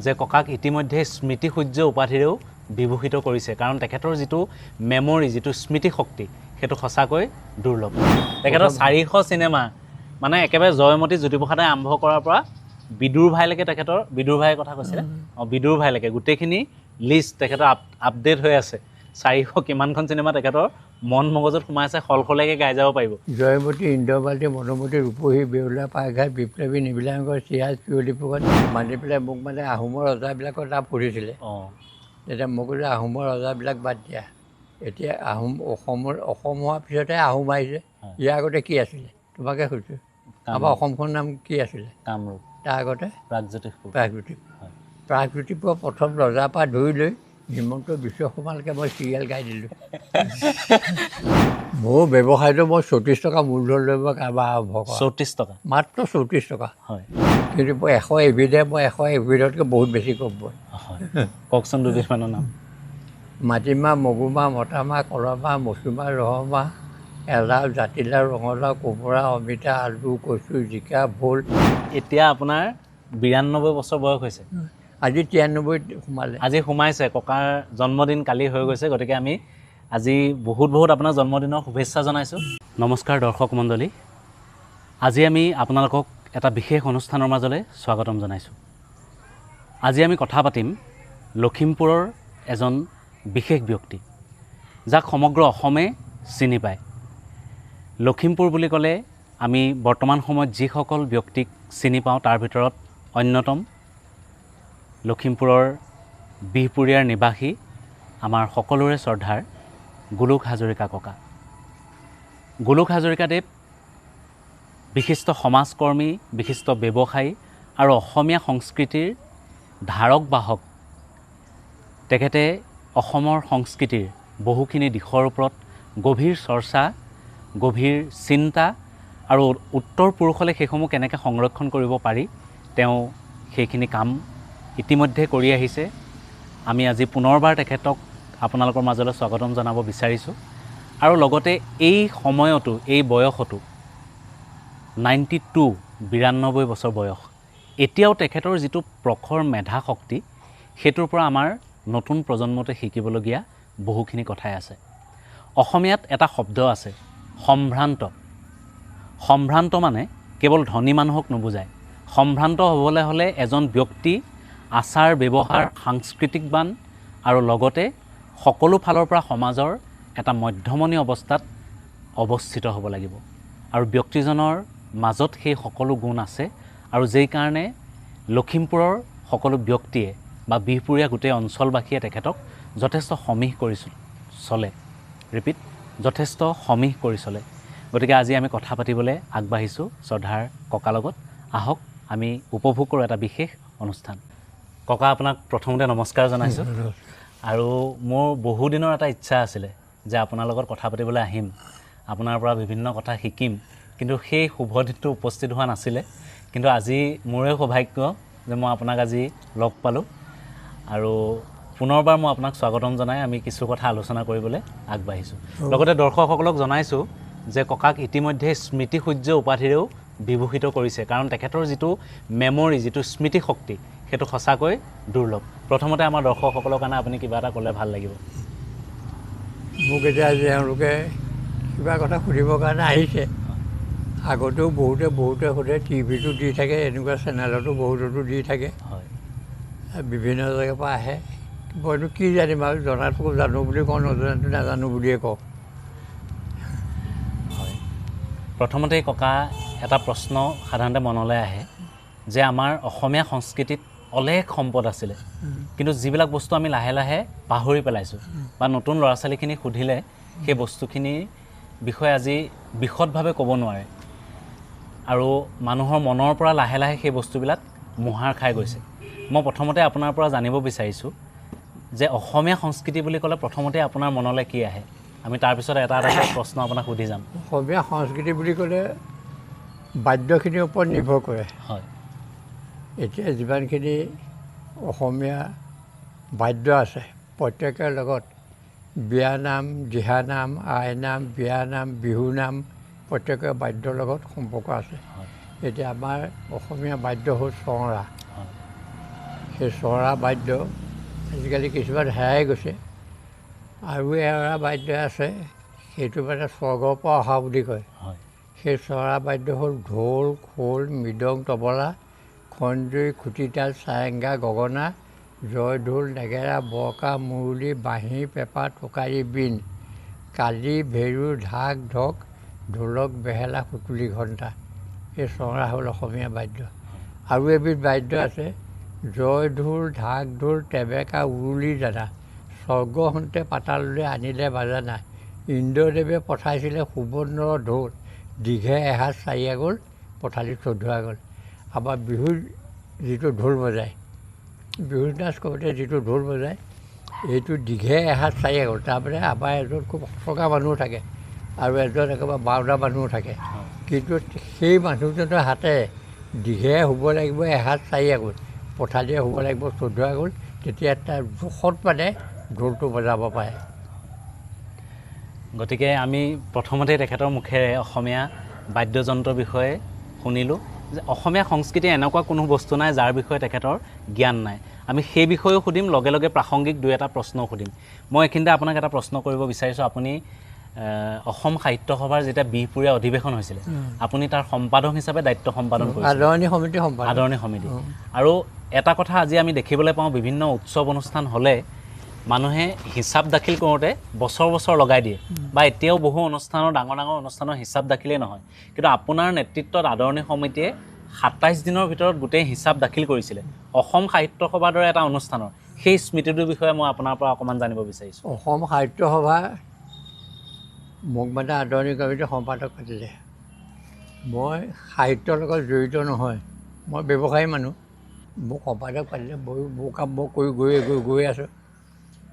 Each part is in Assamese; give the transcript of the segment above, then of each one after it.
যে ককাক ইতিমধ্যে স্মৃতি সূৰ্য উপাধিৰেও বিভূষিত কৰিছে, কাৰণ তেখেতৰ যিটো মেমৰি, যিটো স্মৃতিশক্তি, সেইটো সঁচাকৈ দুৰ্লভ। তেখেতৰ 400 চিনেমা, মানে একেবাৰে জয়মতী জ্যোতিপ্ৰসাদে আৰম্ভ কৰাৰ পৰা বিদুৰ ভাইলৈকে, তেখেতৰ বিদুৰ ভাইৰ কথা কৈছিলে, অঁ বিদুৰ ভাইলৈকে গোটেইখিনি লিষ্ট তেখেতৰ আপডেট হৈ আছে। 400 কিমানখন চিনেমা তেখেতৰ মন মগজুত সোমাই আছে, সলসলীয়াকৈ গাই যাব পাৰিব। জয়মতী, ইন্দ্ৰমালতী, মনোমতী, ৰূপহী, বেউলা, পাইঘাট, বিপ্লৱী, নিবিলাংকৰ, চিৰাজ, পিয়লি ফুকন মাতি পেলাই মোক মানে আহোমৰ ৰজাবিলাকৰ নাম সুধিছিলে। তেতিয়া মই কৈছোঁ আহোমৰ ৰজাবিলাক বাদ দিয়া, এতিয়া আহোম অসমৰ অসম হোৱাৰ পিছতহে আহোম আহিছে, ইয়াৰ আগতে কি আছিলে তোমাকে সুধিছোঁ। আমাৰ অসমখনৰ নাম কি আছিলে? কামৰূপ। তাৰ আগতে প্ৰাগজ্যোতিষপুৰ। প্ৰাগজ্যোতিষপুৰ। প্ৰাগজ্যোতিষপুৰৰ প্ৰথম ৰজাৰ পৰা ধৰি লৈ হিমন্ত বিশ্ব শৰ্মালৈকে মই চিৰিয়েল গাই দিলোঁ। মোৰ ব্যৱসায়টো মই 34 টকা মূলধন লৈ মই কাৰবাৰ আৰম্ভ কৰা। 34 টকা? মাত্ৰ 34 টকা। হয়। কিন্তু মই 100 এবিধে, মই 100 এবিধতকৈ বহুত বেছি কম মই। হয়, কওকচোন দুবিধমানৰ নাম। মাটিমাহ, মগুমাহ, মটামাহ, কলমাহ, মচুৰমাহ, ৰহমাহ, এলাও, জাতিলাও, ৰঙালাও, কোমোৰা, অমিতা, আলু, কচু, জিকা, ভোল। এতিয়া আপোনাৰ 92 বছৰ বয়স হৈছে। আজি 93ত সোমালে। আজি সোমাইছে। ককাৰ জন্মদিন কালি হৈ গৈছে, গতিকে আমি আজি বহুত বহুত আপোনাৰ জন্মদিনৰ শুভেচ্ছা জনাইছোঁ। নমস্কাৰ দৰ্শক মণ্ডলী, আজি আমি আপোনালোকক এটা বিশেষ অনুষ্ঠানৰ মাজলৈ স্বাগতম জনাইছোঁ। আজি আমি কথা পাতিম লখিমপুৰৰ এজন বিশেষ ব্যক্তি, যাক সমগ্ৰ অসমে চিনি পায়। লখিমপুৰ বুলি ক'লে আমি বৰ্তমান সময়ত যিসকল ব্যক্তিক চিনি পাওঁ, তাৰ ভিতৰত অন্যতম লখিমপুৰৰ বিহপুৰীয়াৰ নিবাসী, আমাৰ সকলোৰে শ্ৰদ্ধাৰ গোলোক হাজৰিকা ককা। গোলোক হাজৰিকাদেৱ বিশিষ্ট সমাজকৰ্মী, বিশিষ্ট ব্যৱসায়ী আৰু অসমীয়া সংস্কৃতিৰ ধাৰক বাহক। তেখেতে অসমৰ সংস্কৃতিৰ বহুখিনি দিশৰ ওপৰত গভীৰ চৰ্চা, গভীৰ চিন্তা আৰু উত্তৰ পুৰুষলৈ সেইসমূহ কেনেকৈ সংৰক্ষণ কৰিব পাৰি, তেওঁ সেইখিনি কাম ইতিমধ্যে কৰি আহিছে। আমি আজি পুনৰবাৰ তেখেতক আপোনালোকৰ মাজলৈ স্বাগতম জনাব বিচাৰিছোঁ। আৰু লগতে এই সময়তো, এই বয়সতো, 92, 92 বছৰ বয়স, এতিয়াও তেখেতৰ যিটো প্ৰখৰ মেধা শক্তি, সেইটোৰ পৰা আমাৰ নতুন প্ৰজন্মটোৱে শিকিবলগীয়া বহুখিনি কথাই আছে। অসমীয়াত এটা শব্দ আছে, সম্ভ্ৰান্ত। সম্ভ্ৰান্ত মানে কেৱল ধনী মানুহক নুবুজায়। সম্ভ্ৰান্ত হ'বলৈ হ'লে এজন ব্যক্তি আচাৰ ব্যৱহাৰ, সাংস্কৃতিকবান আৰু লগতে সকলো ফালৰ পৰা সমাজৰ এটা মধ্যমণি অৱস্থাত অৱস্থিত হ'ব লাগিব, আৰু ব্যক্তিজনৰ মাজত সেই সকলো গুণ আছে, আৰু যেইকাৰণে লখিমপুৰৰ সকলো ব্যক্তিয়ে বা বিহপুৰীয়া গোটেই অঞ্চলবাসীয়ে তেখেতক যথেষ্ট সমীহ কৰি চলে। ৰিপিট, যথেষ্ট সমীহ কৰি চলে। গতিকে আজি আমি কথা পাতিবলৈ আগবাঢ়িছোঁ শ্ৰদ্ধাৰ ককাৰ লগত। আহক, আমি উপভোগ কৰোঁ এটা বিশেষ অনুষ্ঠান। ককা, আপোনাক প্ৰথমতে নমস্কাৰ জনাইছোঁ। আৰু মোৰ বহুদিনৰ এটা ইচ্ছা আছিলে যে আপোনাৰ লগত কথা পাতিবলৈ আহিম, আপোনাৰ পৰা বিভিন্ন কথা শিকিম, কিন্তু সেই শুভ দিনটো উপস্থিত হোৱা নাছিলে। কিন্তু আজি মোৰে সৌভাগ্য যে মই আপোনাক আজি লগ পালোঁ, আৰু পুনৰবাৰ মই আপোনাক স্বাগতম জনাই আমি কিছু কথা আলোচনা কৰিবলৈ আগবাঢ়িছোঁ। লগতে দৰ্শকসকলক জনাইছোঁ যে ককাক ইতিমধ্যে স্মৃতি সূৰ্য উপাধিৰেও বিভূষিত কৰিছে, কাৰণ তেখেতৰ যিটো মেমৰি, যিটো স্মৃতিশক্তি, সেইটো সঁচাকৈ দুৰ্লভ। প্ৰথমতে আমাৰ দৰ্শকসকলৰ কাৰণে আপুনি কিবা এটা ক'লে ভাল লাগিব। মোক এতিয়া তেওঁলোকে কিবা কথা সুধিবৰ কাৰণে আহিছে। আগতেও বহুতে বহুতে সোধে, টিভিতো দি থাকে, এনেকুৱা চেনেলতো বহুততো দি থাকে। বিভিন্ন জেগাৰ পৰা আহে। মইনো কি জানিম আৰু, জনাটো জানো বুলি কওঁ, নজনাটো নাজানো বুলিয়ে কওঁ। হয়, প্ৰথমতে ককা, এটা প্ৰশ্ন সাধাৰণতে মনলৈ আহে যে আমাৰ অসমীয়া সংস্কৃতিত অলেখ সম্পদ আছিলে, কিন্তু যিবিলাক বস্তু আমি লাহে লাহে পাহৰি পেলাইছোঁ বা নতুন ল'ৰা ছোৱালীখিনিক সুধিলে সেই বস্তুখিনিৰ বিষয়ে আজি বিশদভাৱে ক'ব নোৱাৰে, আৰু মানুহৰ মনৰ পৰা লাহে লাহে সেই বস্তুবিলাক মোহাৰ খাই গৈছে। মই প্ৰথমতে আপোনাৰ পৰা জানিব বিচাৰিছোঁ যে অসমীয়া সংস্কৃতি বুলি ক'লে প্ৰথমতে আপোনাৰ মনলৈ কি আহে? আমি তাৰপিছত এটা এটাকৈ প্ৰশ্ন আপোনাক সুধি যাম। অসমীয়া সংস্কৃতি বুলি ক'লে বাদ্যখিনিৰ ওপৰত নিৰ্ভৰ কৰে। এতিয়া যিমানখিনি অসমীয়া বাদ্য আছে, প্ৰত্যেকৰ লগত বিয়ানাম, দিহানাম, আইনাম, বিয়ানাম, বিহুনাম, প্ৰত্যেকৰ বাদ্যৰ লগত সম্পৰ্ক আছে। এতিয়া আমাৰ অসমীয়া বাদ্য হ'ল চঙৰা। সেই চৰা বাদ্য আজিকালি কিছুমান হেৰাই গৈছে। আৰু এৰা বাদ্য আছে, সেইটো মানে স্বৰ্গৰ পৰা অহা বুলি কয়। সেই চৰা বাদ্য হ'ল ঢোল, খোল, মৃদং, তবলা, খঞ্জুৰি, খুটিতাল, চাৰেংগা, গগনা, জয়ঢোল, নেগেৰা, বৰকা, মুৰুলী, বাঁহী, পেঁপা, টোকাৰী, বীণ, কালি, ভেৰু, ঢাক, ঢক, ঢোলক, বেহেলা, সুতুলি, ঘণ্টা। এই চৰা হ'ল অসমীয়া বাদ্য। আৰু এবিধ বাদ্য আছে জয়ঢোল, ঢাক ঢোল, টেবেকা, উৰুলি জানা, স্বৰ্গহন্তে পাতাললৈ আনিলে বাজানা, ইন্দ্ৰদেৱে পঠাইছিলে সুবৰ্ণ ঢোল, দীঘে এহাত চাৰি আঙুল, পথালি 14 আঙুল। আমাৰ বিহুৰ যিটো ঢোল বজায়, বিহু নাচ কৰোঁতে যিটো ঢোল বজায়, এইটো দীঘে এহাত চাৰি আঙুল। তাৰমানে আমাৰ এজন খুব সচকা মানুহ থাকে আৰু এজন একেবাৰে বাওনা মানুহো থাকে, কিন্তু সেই মানুহজনৰ হাতে দীঘে হ'ব লাগিব এহাত চাৰি আঙুল, পথালিয়ে হ'ব লাগিব 14 আঙুল, তেতিয়া তাৰ জোখত মানে ঢোলটো বজাব পাৰে। গতিকে আমি প্ৰথমতে তেখেতৰ মুখেৰে অসমীয়া বাদ্যযন্ত্ৰৰ বিষয়ে শুনিলোঁ যে অসমীয়া সংস্কৃতিৰ এনেকুৱা কোনো বস্তু নাই যাৰ বিষয়ে তেখেতৰ জ্ঞান নাই। আমি সেই বিষয়েও সুধিম, লগে লগে প্ৰাসংগিক দুই এটা প্ৰশ্নও সুধিম। মই এইখিনিতে আপোনাক এটা প্ৰশ্ন কৰিব বিচাৰিছোঁ। আপুনি অসম সাহিত্য সভাৰ যেতিয়া বিহপুৰীয়া অধিৱেশন হৈছিলে, আপুনি তাৰ সম্পাদক হিচাপে দায়িত্ব সম্পাদন কৰিছিলে, আদৰণি সমিতি সম্পাদক, আদৰণি সমিতি। আৰু এটা কথা আজি আমি দেখিবলৈ পাওঁ, বিভিন্ন উৎসৱ অনুষ্ঠান হ'লে মানুহে হিচাপ দাখিল কৰোঁতে বছৰ বছৰ লগাই দিয়ে, বা এতিয়াও বহু অনুষ্ঠানৰ, ডাঙৰ ডাঙৰ অনুষ্ঠানৰ হিচাপ দাখিলেই নহয়। কিন্তু আপোনাৰ নেতৃত্বত আদৰণি সমিতিয়ে 27 দিনৰ ভিতৰত গোটেই হিচাপ দাখিল কৰিছিলে অসম সাহিত্য সভাৰ দৰে এটা অনুষ্ঠানৰ। সেই স্মৃতিটোৰ বিষয়ে মই আপোনাৰ পৰা অকণমান জানিব বিচাৰিছোঁ। অসম সাহিত্য সভা মোক মানে আদৰণি কমিটিৰ সম্পাদক পাতিলে। মই সাহিত্যৰ লগত জড়িত নহয়, মই ব্যৱসায়ী মানুহ। মোক সম্পাদক পাতিলে, ময়ো মোৰ কাম মই কৰি গৈ গৈ গৈ আছোঁ।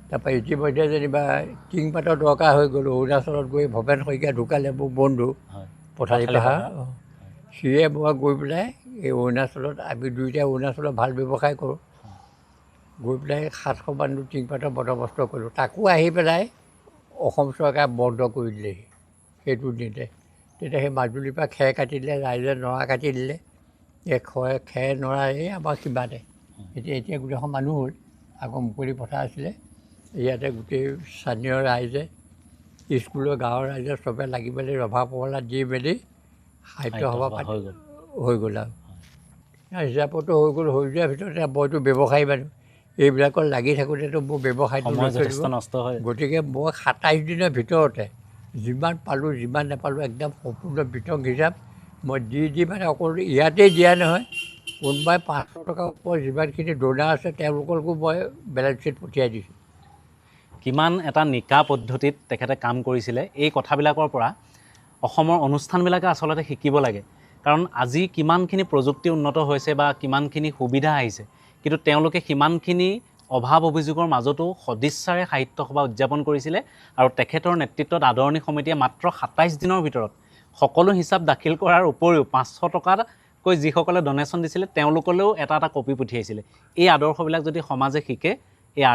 তাৰপৰা ইতিমধ্যে যেনিবা টিংপাতৰ দৰকাৰ হৈ গ'ল। অৰুণাচলত গৈ ভৱেন শইকীয়া ঢুকালে, মোৰ বন্ধু পথালি পাহাৰ, সিয়ে মই গৈ পেলাই এই অৰুণাচলত, আমি দুয়োটাই অৰুণাচলত ভাল ব্যৱসায় কৰোঁ, গৈ পেলাই 700 মানুহ টিংপাতৰ বন্দবস্ত কৰিলোঁ। তাকো আহি পেলাই অসম চৰকাৰে বন্ধ কৰি দিলেহি সেইটো দিনতে। তেতিয়া সেই মাজুলীৰ পৰা খেৰ কাটি দিলে, ৰাইজে নৰা কাটি দিলে। এই খেৰ নৰা এই আমাৰ সীমাতে। এতিয়া গোটেইখন মানুহ হ'ল, আকৌ মুকলি পথাৰ আছিলে, ইয়াতে গোটেই স্থানীয় ৰাইজে, স্কুলৰ গাঁৱৰ ৰাইজে চবে লাগি মেলি ৰভা পহলা দি মেলি সাহিত্য সভা পাতি হৈ গ'ল। আৰু হিচাপতো হৈ গ'ল। হৈ যোৱাৰ ভিতৰতে মইতো ব্যৱসায়ী মানুহ, এইবিলাকত লাগি থাকোঁতেতো মোৰ ব্যৱসায়টো নষ্ট হয়। গতিকে মই 27 দিনৰ ভিতৰতে যিমান পালোঁ যিমান নাপালোঁ একদম সম্পূৰ্ণ বিতং হিচাপ মই দি দি মানে অকল ইয়াতেই দিয়া নহয়, কোনোবাই 500 টকাৰ ওপৰত যিমানখিনি ডোনাৰ আছে তেওঁলোককো মই বেলেঞ্চ শ্বীট পঠিয়াই দিছোঁ। কিমান এটা নিকা পদ্ধতিত তেখেতে কাম কৰিছিলে, এই কথাবিলাকৰ পৰা অসমৰ অনুষ্ঠানবিলাকে আচলতে শিকিব লাগে। কাৰণ আজি কিমানখিনি প্ৰযুক্তি উন্নত হৈছে বা কিমানখিনি সুবিধা আহিছে, কিন্তু তেওঁলোকে সিমানখিনি অভাৱ অভিযোগৰ মাজতো সদিচ্ছাৰে সাহিত্য সভা উদযাপন কৰিছিলে। আৰু তেখেতৰ নেতৃত্বত আদৰণি সমিতিয়ে মাত্ৰ 27 দিনৰ ভিতৰত সকলো হিচাপ দাখিল কৰাৰ উপৰিও 500 টকাতকৈ যিসকলে ডনেশ্যন দিছিলে তেওঁলোকলৈও এটা এটা কপি পঠিয়াইছিলে। এই আদৰ্শবিলাক যদি সমাজে শিকে, এই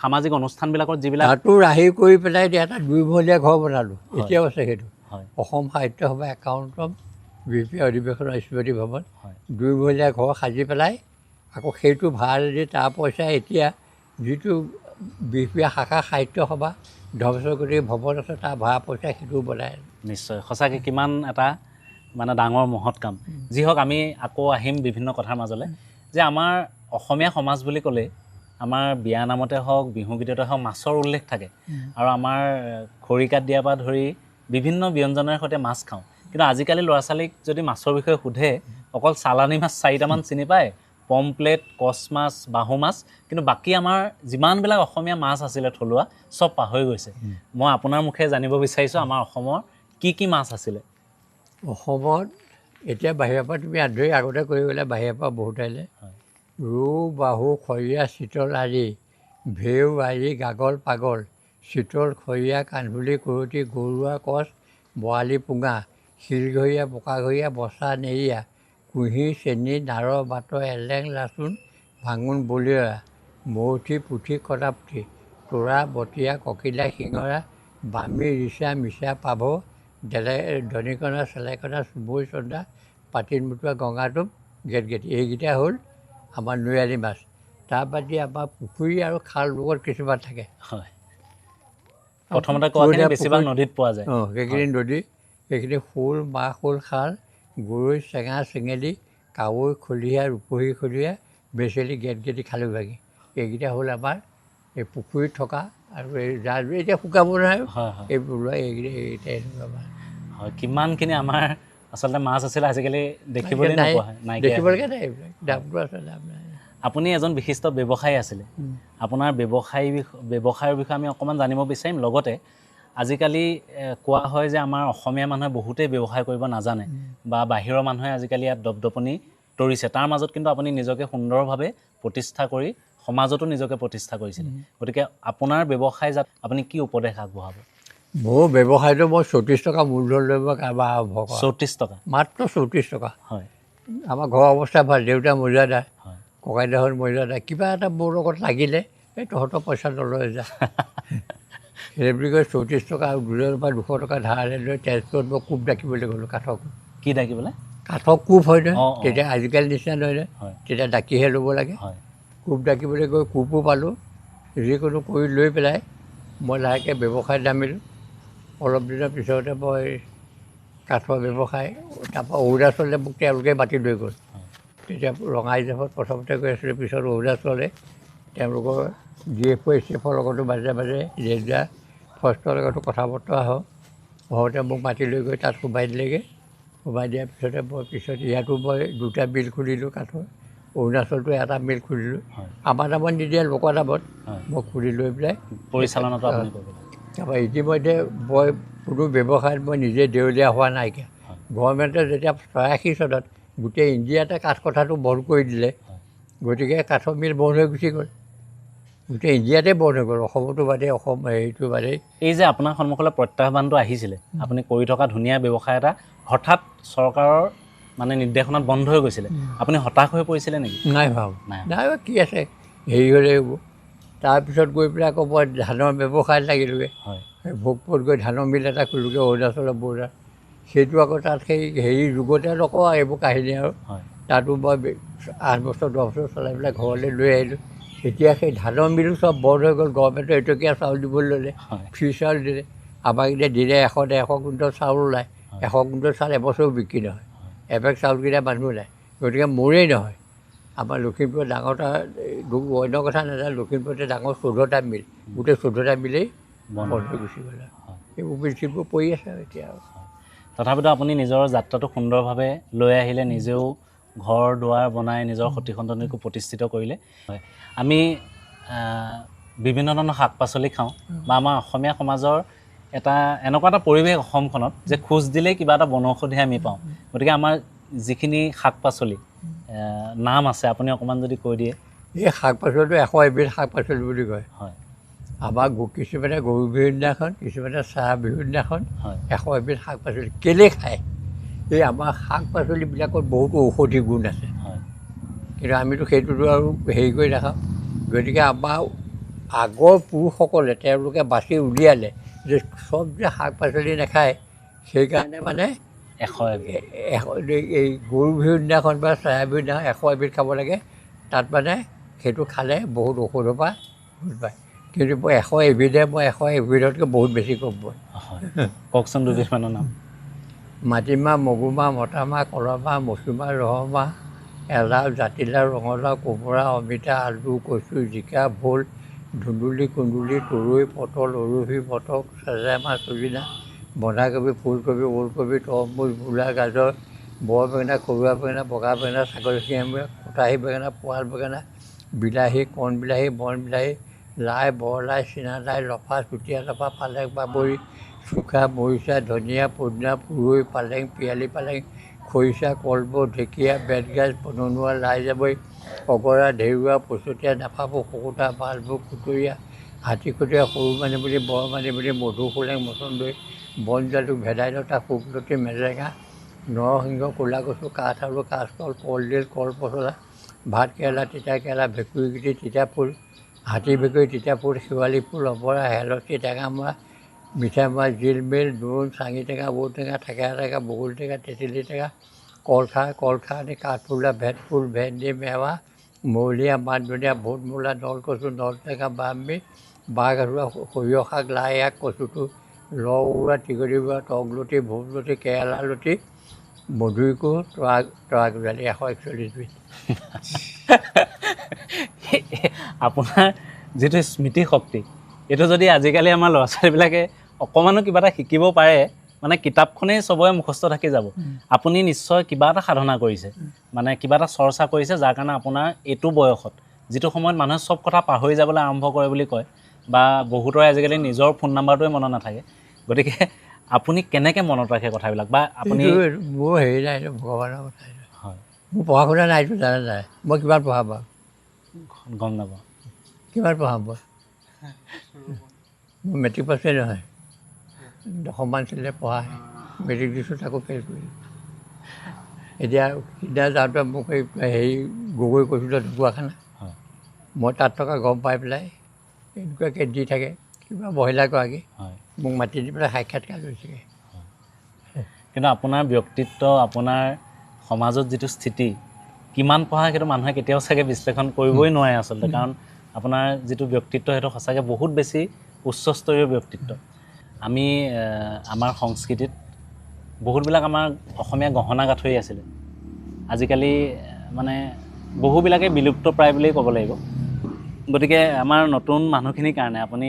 সামাজিক অনুষ্ঠানবিলাকত যিবিলাক তাতো ৰাহি কৰি পেলাই এটা দুইমহলীয়া ঘৰ বনালোঁ, এতিয়াও আছে সেইটো। অসম সাহিত্য সভা একাউণ্টম বি পি অধিৱেশনৰ স্মৃতি ভৱন, দুইমহলীয়া ঘৰ সাজি পেলাই আকৌ সেইটো ভাড়া দি তাৰ পইচা এতিয়া যিটো বিহপুৰীয়া শাখা সাহিত্য সভা ধৰ্মেশ্বৰ ভৱন আছে তাৰ ভাড়া পইচা সেইটোও বনাই। নিশ্চয় সঁচাকৈ কিমান এটা মানে ডাঙৰ মহৎ কাম। যি হওক, আমি আকৌ আহিম বিভিন্ন কথাৰ মাজলৈ। যে আমাৰ অসমীয়া সমাজ বুলি ক'লেই আমাৰ বিয়া নামতে হওক, বিহু গীততে হওক মাছৰ উল্লেখ থাকে। আৰু আমাৰ খৰিকাত দিয়াৰ পৰা ধৰি বিভিন্ন ব্যঞ্জনৰ সৈতে মাছ খাওঁ। কিন্তু আজিকালি ল'ৰা ছোৱালীক যদি মাছৰ বিষয়ে সোধে, অকল চালানী মাছ 4টামান চিনি পায়, পমপ্লেট, কচ মাছ, বাহু মাছ, কিন্তু বাকী আমাৰ যিমানবিলাক অসমীয়া মাছ আছিলে থলুৱা চব পাহৰি গৈছে। মই আপোনাৰ মুখে জানিব বিচাৰিছোঁ আমাৰ অসমৰ কি কি মাছ আছিলে। অসমত এতিয়া বাহিৰৰ পৰা তুমি আধৰি আগতে কৰি গ'লে বাহিৰৰ পৰা বহুত আহিলে। ৰৌ, বাহু, খৰিয়া, চিতল আৰি, ভেউ আৰি, গাগল পাগল, চিতল, খৰিয়া, কান্ধুলি, কৰতি, গৰুৱা, কচ, বৰালি, পুঙা, শিলঘৰীয়া, বোকাঘৰীয়া, বচা, নেৰিয়া, কুঁহি, চেনি, নাৰ, বাট, এলেং, লাচোন, ভাঙোন, বলিয়ৰা, মৌঠি, পুঠি, কটাপুঠি, তোৰা, বটীয়া, ককিলা, শিঙৰা, বামী, ৰিচা, মিছা, পাভ, ডেলে, দনিকণা, চেলেকণা, চুবৈ, চন্দা, পাতিমুটুৱা, গঙাটোপ, গেটগেটি। এইকেইটা হ'ল আমাৰ নৈয়ালী মাছ। তাৰ বাদ দি আমাৰ পুখুৰী আৰু খাল লগত কিছুমান থাকে। হয়, প্ৰথমতে কোৱাখিনি বেছিভাগ নদীত পোৱা যায়। অঁ, সেইখিনি নদী, সেইখিনি শ'ল, মাহ, শ'ল, খাল, গৰৈ, চেঙা, চেঙেলী, কাৱৈ, খলিহা, ৰূপহী খলিহা, বেচেলি, গেটগেটি, খালৈ ভাগি, এইকেইটা হ'ল আমাৰ এই পুখুৰীত থকা। আৰু এই জাল এতিয়া শুকাব নহয়, এই ওলোৱা এইকেইটা এইকেইটা এনেকুৱা মাছ। হয়, কিমানখিনি আমাৰ আচলতে মাছ আছিলে আজিকালি দেখিবলৈ নোপোৱা হয়, দেখিবলৈকে নাই এইবিলাক। দামটো আছে, দাম নাই। আপুনি এজন বিশিষ্ট ব্যৱসায়ী আছিলে, আপোনাৰ ব্যৱসায়ৰ বিষয়ে আমি অকণমান জানিব বিচাৰিম। লগতে আজিকালি কোৱা হয় যে আমাৰ অসমীয়া মানুহে বহুতেই ব্যৱসায় কৰিব নাজানে বা বাহিৰৰ মানুহে আজিকালি ইয়াত দপদপনি তৰিছে, তাৰ মাজত কিন্তু আপুনি নিজকে সুন্দৰভাৱে প্ৰতিষ্ঠা কৰি সমাজতো নিজকে প্ৰতিষ্ঠা কৰিছিলে। গতিকে আপোনাৰ ব্যৱসায় যাত আপুনি কি উপদেশ আগবঢ়াব? মোৰ ব্যৱসায়টো মই 34 টকা মূলধন লৈ মই কাৰবাৰ আৰম্ভ কৰা। 34 টকা? মাত্ৰ 34 টকা। হয়। আমাৰ ঘৰৰ অৱস্থা ভাল, দেউতা মৰ্যাদা, ককাইদেউহঁত মৰ্যাদা, কিবা এটা মোৰ লগত লাগিলে এই তহঁতৰ পইচা নলয় যা সেই বুলি কৈ 34 টকা আৰু দুজনৰ পৰা 200 টকা ধাৰলৈ লৈ তেজপুৰত মই কোপ ডাকিবলৈ গ'লোঁ। কাঠৰ কোপ। কি ডাকিবলৈ? কাঠৰ কোপ হয় নহয় তেতিয়া, আজিকালি নিচিনা নহয় নহয়, তেতিয়া ডাকিহে ল'ব লাগে। কোপ ডাকিবলৈ গৈ কোপো পালোঁ, যিকোনো কৰি লৈ পেলাই মই লাহেকৈ ব্যৱসায়ত নামিলোঁ। অলপ দিনৰ পিছতে মই কাঠৰ ব্যৱসায়, তাৰপৰা অৰুণাচললৈ মোক তেওঁলোকে মাতি লৈ গ'ল। তেতিয়া ৰঙা ৰিজাৰ্ভত প্ৰথমতে গৈ আছিলোঁ, পিছত অৰুণাচললৈ তেওঁলোকৰ ডি এফ অ' এ চি এফৰ লগতো মাজে মাজে ৰেঞ্জাৰ ফৰেষ্টৰ লগতো কথা বতৰা হওঁ। হওঁতে মোক মাতি লৈ গৈ তাত সোমাই দিলেগৈ। সোমাই দিয়াৰ পিছতে মই পিছত ইয়াতো মই 2টা মিল খুলিলোঁ কাঠৰ, অৰুণাচলতো এটা মিল খুলিলোঁ। আমাৰ নামত নিদিয়ে, লোকৰ নামত মই খুলি লৈ পেলাই পৰিচালনাটো আপুনি কৰিব। তাৰপৰা ইতিমধ্যে মই কোনো ব্যৱসায়ত মই নিজে দেউলীয়া হোৱা নাইকিয়া। গভৰ্ণমেণ্টে যেতিয়া 86 চনত গোটেই ইণ্ডিয়াতে কাঠ কটাটো বন্ধ কৰি দিলে, গতিকে কাঠৰ মিল বন্ধ হৈ গুচি গ'ল, গোটেই ইণ্ডিয়াতে বন্ধ হৈ গ'ল, অসমতো বাদেই, অসম হেৰিটো বাদেই। এই যে আপোনাৰ সন্মুখলৈ প্ৰত্যাহ্বানটো আহিছিলে, আপুনি কৰি থকা ধুনীয়া ব্যৱসায় এটা হঠাৎ চৰকাৰৰ মানে নিৰ্দেশনাত বন্ধ হৈ গৈছিলে, আপুনি হতাশ হৈ পৰিছিলে নেকি? নাই ভাব, নাই, কি আছে হেৰি হ'লে হ'ব। তাৰপিছত গৈ পেলাই আকৌ মই ধানৰ ব্যৱসায়ত লাগিলোগৈ। ভোগপুৰত গৈ ধানৰ মিল এটা খুলিলোগৈ অৰুণাচলৰ বৰ্ডাৰ। সেইটো আকৌ তাত সেই হেৰি যুগতে নকওঁ আৰু এইবোৰ কাহিনী আৰু। তাতো মই 8 বছৰ 10 বছৰ চলাই পেলাই ঘৰলৈ লৈ আহিলোঁ। এতিয়া সেই ধানৰ মিলো চব বন্ধ হৈ গ'ল, গভৰ্ণমেণ্টে এটকীয়া চাউল দিবলৈ ল'লে, ফ্ৰী চাউল দিলে। আমাক এতিয়া দিনে 100-150 কুইণ্টল চাউল ওলায়, 100 কুইণ্টল চাউল এবছৰো বিক্ৰী নহয়, এবেগ চাউল কিনা মানুহ নাই, গতিকে মোৰেই নহয়। আমাৰ লখিমপুৰত ডাঙৰ এটা অন্য কথা নাজানো, লখিমপুৰতে ডাঙৰ 14টা মিল, গোটেই 14টা মিলেই বন্ধ হৈ গুচি গ'ল। এইবোৰ মিল চিলবোৰ পৰি আছে এতিয়া আৰু। তথাপিতো আপুনি নিজৰ যাত্ৰাটো সুন্দৰভাৱে লৈ আহিলে, নিজেও ঘৰ দুৱাৰ বনাই নিজৰ সতি সন্ততিকো প্ৰতিষ্ঠিত কৰিলে। আমি বিভিন্ন ধৰণৰ শাক পাচলি খাওঁ বা আমাৰ অসমীয়া সমাজৰ এটা এনেকুৱা এটা পৰিৱেশ অসমখনত যে খোজ দিলেই কিবা এটা বনৌষধি আমি পাওঁ। গতিকে আমাৰ যিখিনি শাক পাচলি নাম আছে, আপুনি অকণমান যদি কৈ দিয়ে। এই শাক পাচলিটো 101বিধ শাক পাচলি বুলি কয়। হয়। আমাৰ কিছুমানে গৰু বিহুৰ দিনাখন, কিছুমানে চাহ বিহুৰ দিনাখন 101বিধ শাক পাচলি কেলৈ খায়? এই আমাৰ শাক পাচলিবিলাকত বহুতো ঔষধি গুণ আছে, কিন্তু আমিতো সেইটোতো আৰু হেৰি কৰি নাখাওঁ। গতিকে আমাৰ আগৰ পুৰুষসকলে তেওঁলোকে বাছি উলিয়ালে যে চব যে শাক পাচলি নাখায়, সেইকাৰণে মানে এই গৰু বিহুৰ দিনাখন বা চেৰা বিহুৰ দিনাখন 101বিধ খাব লাগে। তাত মানে সেইটো খালে বহুত ঔষধৰ পৰা গুণ পায়। কিন্তু মই 101বিধে, মই 101বিধতকৈ বহুত বেছি কম মই। কওকচোন দুবিধমানৰ নাম। মাটিমাহ, মগুমাহ, মতামাহ, কলমাহ, মচুমাহ, ৰহমাহ, এলাও, জাতিলাও, ৰঙালাও, কোমোৰা, অমিতা, আলু, কচু, জিকা, ভোল, ধুন্দুলি, কুন্দুলি, তৰৈ, পটল, উৰহি, মটক, চেঁচেমা, চজিনা, বন্ধাকবি, ফুলকবি, ওলকবি, তৰমুজ, মূলা, গাজৰ, বৰ বেঙেনা, খৰুৱা বেঙেনা, বগা বেঙেনা, ছাগলী শিঙীয়া, কটাহী বেঙেনা, পোৱাল বেঙেনা, বিলাহী, কণ বিলাহী, বন বিলাহী, লাই, বৰলাই, চীনালাই, লফা, চুতীয়া লফা, পালেং, বাবৰি, চুকা, মৰিচা, ধনিয়া, পদিনা, পুৰৈ, পালেং, পিয়ালি পালেং, খৰিচা, কলমৌ, ঢেকীয়া, বেতগাজ, বননোৱা, লাই জাবৰি, অগৰা, ঢেৰুৱা, পচতীয়া, নাফাফু, শকুতা, মালভোগ, খুতৰীয়া, হাতীখটীয়া, সৰু মানিমুনি, বৰ মানিমুনি, মধুসোলেং, মচন্দৈ, বনজালুক, ভেদাইলতা, শুকলতি, মেজেঙা, নৰসিংহ, ক'লা কচু, কাঠ আলু, কাচকল, কলডিল, কল পচলা, ভাত কেৰেলা, তিতা কেৰেলা, ভেকুৰী গুটি, তিতা ফুল, হাতী ভেকুৰী, তিতা ফুল, শেৱালি ফুল, অবৰা, হেলচি, টেঙামৰা, মিঠামৰা, জিলমিল, দোৰোণ, চাঙি টেঙা, ঔটেঙা, থেকেৰা টেঙা, বগলী টেঙা, তেতেলী টেঙা, কলখাৰ, কলখাৰণি, কাঠফুলা, ভেটফুল, ভেন্দি, মেৱা, মৌলীয়া, মানধনীয়া, ভোটমূলা, নলকচু, নলটেঙা, বামী, বাঁহ গাজোৱা, সৰিয়হ শাক, লাই শাক, কচুটো, লউৰা, টিকলি বুঢ়া, টকলতি, ভোটলতি, কেৰেলা লতি, মধুৰিকো, তৰা গজালি, 141 বিধ। আপোনাৰ যিটো স্মৃতি শক্তি, এইটো যদি আজিকালি আমাৰ ল'ৰা ছোৱালীবিলাকে অকণমানো কিবা এটা শিকিব পাৰে, মানে কিতাপখনেই চবৰে মুখস্থ থাকি যাব। আপুনি নিশ্চয় কিবা এটা সাধনা কৰিছে, মানে কিবা এটা চৰ্চা কৰিছে, যাৰ কাৰণে আপোনাৰ এইটো বয়সত, যিটো সময়ত মানুহে চব কথা পাহৰি যাবলৈ আৰম্ভ কৰে বুলি কয়, বা বহুতৰে আজিকালি নিজৰ ফোন নাম্বাৰটোৱে মনত নাথাকে, গতিকে আপুনি কেনেকৈ মনত ৰাখে কথাবিলাক? বা আপুনি মোৰ হেৰি নাই, ভগৱানৰ কথা। হয়, মোৰ পঢ়া শুনা নাইতো, জানে নাই মই কিমান পঢ়াম বাৰু, গম নাপাওঁ কিমান পঢ়াম মই। মোৰ মেট্ৰিক পাছেই নহয়, দশমমান শ্ৰেণীলৈ পঢ়া, মেট্ৰিক দিছোঁ, তাকো ফেইল কৰিলোঁ। এতিয়া সিদিনা যাওঁতে মোক এই হেৰি গগৈ কৈছিলোঁ ঢকুৱাখানা, মই তাত থকা গম পাই পেলাই এনেকুৱাকৈ দি থাকে কিবা মহিলাগৰাকী, মোক মাতি দি পেলাই সাক্ষাৎকাৰ লৈছেগৈ। কিন্তু আপোনাৰ ব্যক্তিত্ব, আপোনাৰ সমাজত যিটো স্থিতি, কিমান পঢ়া সেইটো মানুহে কেতিয়াও চাগে বিশ্লেষণ কৰিবই নোৱাৰে আচলতে, কাৰণ আপোনাৰ যিটো ব্যক্তিত্ব সেইটো সঁচাকৈ বহুত বেছি উচ্চস্তৰীয় ব্যক্তিত্ব। আমি আমাৰ সংস্কৃতিত বহুতবিলাক আমাৰ অসমীয়া গহনা গাঁঠৰি আছিলে, আজিকালি মানে বহুবিলাকে বিলুপ্ত প্ৰায় বুলিয়েই ক'ব লাগিব। গতিকে আমাৰ নতুন মানুহখিনিৰ কাৰণে আপুনি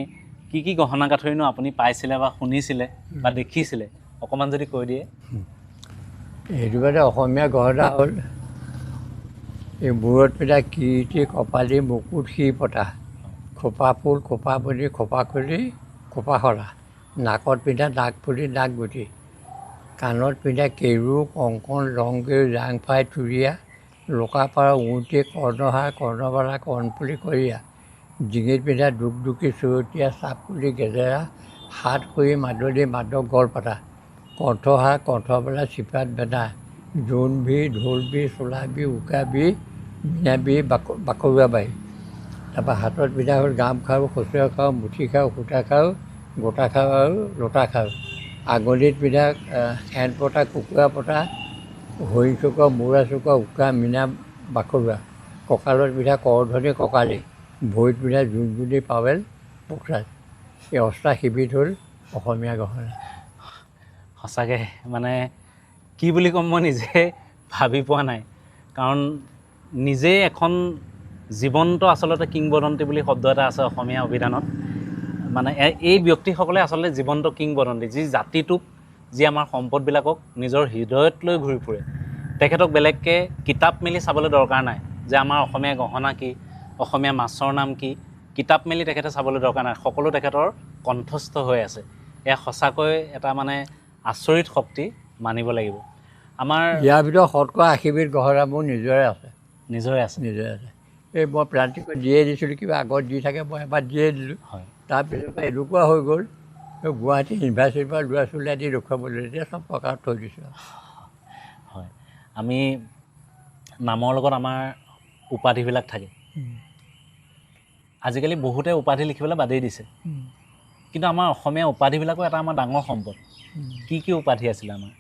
কি কি গহনা গাঁঠৰিনো আপুনি পাইছিলে বা শুনিছিলে বা দেখিছিলে, অকণমান যদি কৈ দিয়ে। সেইটো মানে অসমীয়া গহনা হ'ল এই মূৰত পিন্ধা কিৰিটি, কপালি, মুকুট, শিৰ পতা, খোপা ফুল, খোপা মণি, খোপা খুলি, খোপা সৰা, নাকত পিন্ধা নাকফুলি, নাকগুটি, কাণত পিন্ধা কেৰু, কংকন, লং কেৰু, জাংফাই, থুৰীয়া, লোকাপাৰ, উঁটি, কৰ্ণহাৰ, কৰ্ণবালা, কৰ্ণফুলি, কৰীয়া, ডিঙিত পিন্ধা দুগদুগী, চৰতীয়া, চাপকুলি, গেজেৰা, সাতসৰী, মাদলি, মাদক, গলপতা, কণ্ঠহাৰ, কণ্ঠবালা, চিপাত বেনা, জোনবি, ঢোলবি, চোলাবি, উকাবি, মীনাবি, বাকৰুৱা বাৰী। তাৰপৰা হাতত পিন্ধা হ'ল গামখাৰু, খচুৱা খাৰু, মুঠি খাৰু, সূতা খাৰু, গোটা খাৰু আৰু লোটা খাৰু। আঙুলিত পিন্ধা শেন পতা, কুকুৰা পতা, হৰিণ চকুৱা, মৌৰা চকুৱা, উকা, মীনা, বাকৰুৱা। কঁকালত পিন্ধা কৰধনী, কঁকালি। ভৰিত পিন্ধা জোনজুনি, পাৱেল, পোখৰাজ। এই 88 বিধ হ'ল অসমীয়া গহনা। সঁচাকৈ মানে কি বুলি ক'ম মই নিজে ভাবি পোৱা নাই, কাৰণ নিজে এখন জীৱন্ত আচলতে কিংবদন্তি বুলি শব্দ এটা আছে অসমীয়া অভিধানত, মানে এই ব্যক্তিসকলে আচলতে জীৱন্ত কিংবদন্তি, যি জাতিটোক, যি আমাৰ সম্পদবিলাকক নিজৰ হৃদয়ত লৈ ঘূৰি ফুৰে। তেখেতক বেলেগকৈ কিতাপ মেলি চাবলৈ দৰকাৰ নাই যে আমাৰ অসমীয়া গহনা কি, অসমীয়া মাছৰ নাম কি, কিতাপ মেলি তেখেতে চাবলৈ দৰকাৰ নাই, সকলো তেখেতৰ কণ্ঠস্থ হৈ আছে। এয়া সঁচাকৈ এটা মানে আচৰিত শক্তি মানিব লাগিব। আমাৰ ইয়াৰ ভিতৰত শতকৰা 80 বিধ গহনা মোৰ নিজৰে আছে। নিজৰে আছে? নিজৰে আছে। এই মই প্লান্তিকত দিয়ে দিছিলোঁ, কিবা আগত দি থাকে, মই এবাৰ দিয়ে দিলোঁ। তাৰপিছৰ পৰা এনেকুৱা হৈ গ'ল, গুৱাহাটী ইউনিভাৰ্চিটিৰ পৰা ল'ৰা ছোৱালী আদি দেখুৱাবলৈ তেতিয়া চব প্ৰকাৰত থৈ দিছোঁ। হয়, আমি নামৰ লগত আমাৰ উপাধিবিলাক থাকে। আজিকালি বহুতে উপাধি লিখিবলৈ বাদেই দিছে, কিন্তু আমাৰ অসমীয়া উপাধিবিলাকো এটা আমাৰ ডাঙৰ সম্পদ। কি কি উপাধি আছিলে আমাৰ?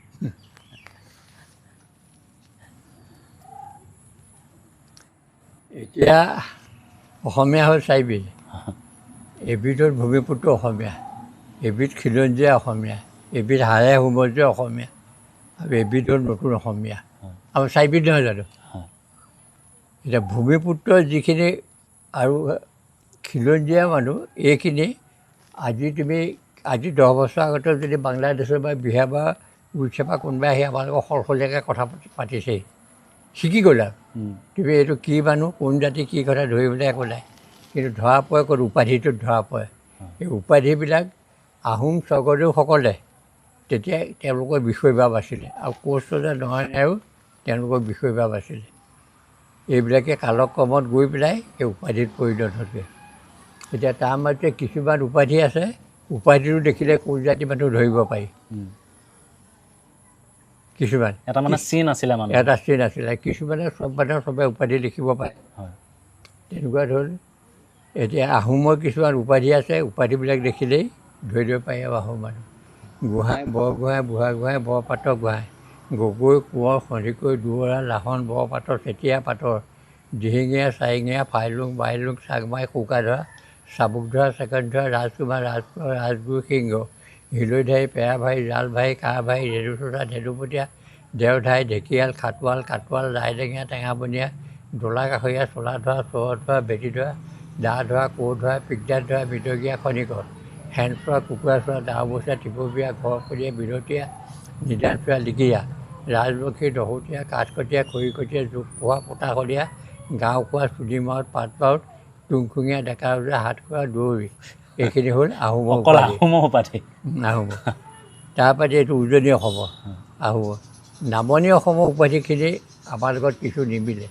এতিয়া অসমীয়া হ'ল চাৰিবিধ। এবিধ হ'ল ভূমিপুত্ৰ অসমীয়া, এবিধ খিলঞ্জীয়া অসমীয়া, এবিধ হাড়ে হোমজীয়া অসমীয়া, আৰু এবিধ হ'ল নতুন অসমীয়া। আমাৰ চাৰিবিধ নহয় জানো? এতিয়া ভূমিপুত্ৰ যিখিনি আৰু খিলঞ্জীয়া মানুহ এইখিনি, আজি তুমি আজি 10 বছৰ আগতে যদি বাংলাদেশৰ বা বিহাৰ বা উৰিষ্যাৰ পৰা কোনোবাই আহি আমাৰ লগত সলসলীয়াকৈ কথা পাতিছেহি, শিকি গ'ল আৰু তুমি এইটো কি মানুহ, কোন জাতি, কি কথা ধৰিবলৈ একো নাই, কিন্তু ধৰা পৰে ক'ত? উপাধিটোত ধৰা পৰে। এই উপাধিবিলাক আহোম স্বৰ্গদেউসকলে তেতিয়া তেওঁলোকৰ বিষয়বাব আছিলে, আৰু কোচ ৰজা নৰনাৰায়ণেও তেওঁলোকৰ বিষয়বাব আছিলে। এইবিলাকে কালক্ৰমত গৈ পেলাই এই উপাধিত পৰিণত হৈছে। এতিয়া তাৰ মাজতে কিছুমান উপাধি আছে, উপাধিটো দেখিলে কোন জাতি মানুহ ধৰিব পাৰি। কিছুমান এটা মানে চিন আছিলে, মানে এটা চিন আছিলে। কিছুমানে চব মানুহে চবে উপাধি লিখিব পাৰে, তেনেকুৱা ধৰণ। এতিয়া আহোমৰ কিছুমান উপাধি আছে, উপাধিবিলাক দেখিলেই ধৰি দিব পাৰি আৰু আহোম মানুহ। গোহাঁই, বৰগোহাঁই, বুঢ়াগোহাঁই, বৰপাত্ৰ গোহাঁই, গগৈ, কোঁৱৰ, সন্দিকৈ, দুৱৰা, লাহন, বৰপাত্ৰ, চেতিয়া পাটৰ, দিহিঙীয়া, চাৰিঙীয়া, ফাইলুং, বাইলুং, চাংমাই, কোকাধৰা, চাবুকধৰা, চেকেনধৰা, ৰাজকুমাৰ, ৰাজকোঁৱৰ, ৰাজগুৰু, সিংহ, হিলৈধাৰী, পেৰাভাৰী, জালভাৰী, কাঁহভাৰী, ধেদুচোচা, ধেদুপতীয়া, দেওধাই, ঢেকীয়াল, খাটোৱাল, কাটোৱাল, ৰাইডেঙীয়া, টেঙাবনীয়া, দোলাকাষৰীয়া, চোলাধৰা, চৰধৰা, ভেটিধৰা, দা ধৰা, কোৰ-ধৰা, পিকদাধৰা, বিদগীয়া, খনিকৰ, শেনচোৱা, কুকুৰাচোৱা, দাওবৈচা, টিপবীয়া, ঘৰফৰীয়া, বিৰতীয়া, নিদানচোৱা, লিগিৰা, ৰাজবংশী, দহোটীয়া, কাঠকটীয়া, খৰিকটীয়া, জোকপোহা, পোতাশলীয়া, গাঁওখোৱা, চুলিমাউত, পাটবাউত, টুংখুঙীয়া, ডেকা ৰজা, হাতখোৱা, দুৱৰী। এইখিনি হ'ল আহোমৰ অকল উপাধি। আহোমৰ উপাধি। আহোমৰ। তাৰপৰা এইটো উজনি অসমৰ আহোমৰ। নামনি অসমৰ উপাধিখিনি আমাৰ লগত কিছু নিমিলে।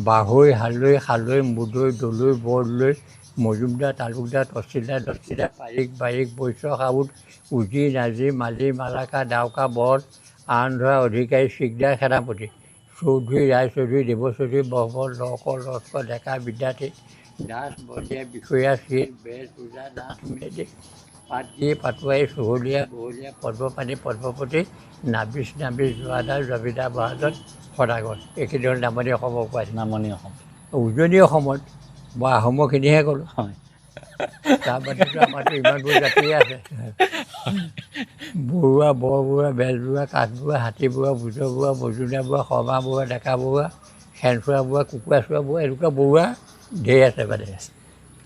বাঢ়ৈ, হালৈ, শালৈ, মুদৈ, দলৈ, বৰদলৈ, মজুমদাৰ, তালুকদাৰ, তহচিলদাৰ, দস্তিদাৰ, পাৰিক, বাৰিক, বৈশ্য, সাউদ, উজী, নাজী, মালী, মালাকা, ডাউকা, বৰদ, আনধৰা, অধিকাৰী, চিকদাৰ, সেনাপতি, চৌধুৰী, ৰায়চৌধুৰী, দেৱচৌধুৰী, ব্ৰহ্ম, লহকৰ, লস্কৰ, ডেকা, বিদ্যাৰ্থী, দাস, বন্দিয়া, বিষয়া, শীল, বেজ, ওজা, নাথ, মেধি, পাটগিৰি, পাটোৱাৰী, চহলীয়া, বহলীয়া, পদ্মপাণি, পদ্মপতি, নাবিচ, নাবিচ, যোৱাদাৰ, জমিদাৰ, মহাজন, সদাগৰ। এইখিনি হ'ল নামনি অসমৰ উপাধি। নামনি অসম। উজনি অসমত মই আহোমৰখিনিহে ক'লোঁ। তাৰ বাদেতো আমাৰতো ইমানবোৰ জাতিয়ে আছে। বৰুৱা, বৰবৰুৱা, বেজবৰুৱা, কাঠবৰুৱা, হাতীবৰুৱা, বুজৰবৰুৱা, মজুমদাৰ বৰুৱা, শৰ্মা বৰুৱা, ডেকা বৰুৱা, শেনচোৱা বৰুৱা, কুকুৰাচোৱা বৰুৱা, এনেকুৱা বৰুৱা ঢেৰ আছে মানে।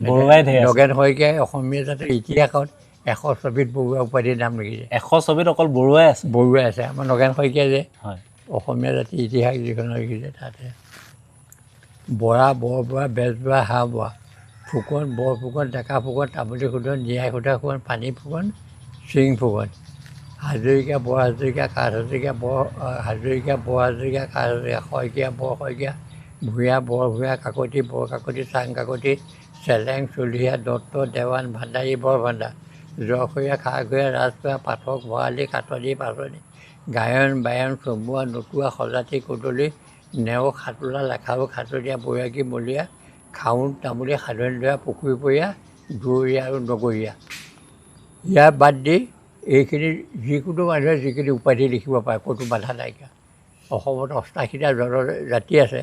বৰুৱাই ঢেৰ আছে। নগেন শইকীয়াই অসমীয়া জাতিৰ ইতিহাসত 124 বৰুৱা উপাধিৰ নাম লিখিছে। 124 অকল বৰুৱাই আছে? বৰুৱাই আছে। আমাৰ নগেন শইকীয়া যে অসমীয়া জাতিৰ ইতিহাস যিখন লিখিছে তাতে বৰা, বৰবৰুৱা, বেজবৰুৱা, হাঁহবৰুৱা, ফুকন, বৰফুকন, ডেকা ফুকন, তামুলী ফুকন, নিয়াই সুধা ফুকন, পানী ফুকন, চিং ফুকন, হাজৰিকা, বৰ হাজৰিকা, কাঠ হাজৰিকা, বৰ হাজৰিকা, বৰ হাজৰিকা, কাঠ হাজৰিকা, শইকীয়া, বৰ শইকীয়া, ভূঞা, বৰ ভূঞা, কাকতি, বৰ কাকতি, চাং কাকতি, চেলেং, চলিহা, দত্ত, দেৱান, ভাণ্ডাৰী, বৰ ভাণ্ডাৰ, জৰখৰীয়া, খাৰঘৰীয়া, ৰাজখোৱা, পাঠক, ভৰালী, কাটনি, পাচনি, গায়ন, বায়ন, চমুৱা, নটুৱা, সজাতি, কোদলী, নেওগ, সাতোলা, লেখাৰু, খাটনীয়া, বৈৰাগী, মলীয়া, খাউন, তামুলী, সাধনী ধৰা, পুখুৰীপৰীয়া, দুৱৰীয়া আৰু নগৰীয়া। ইয়াৰ বাদ দি এইখিনি যিকোনো মানুহে যিখিনি উপাধি লিখিব পাৰে, ক'তো বাধা নাইকিয়া। অসমত 88টা জনজাতি আছে,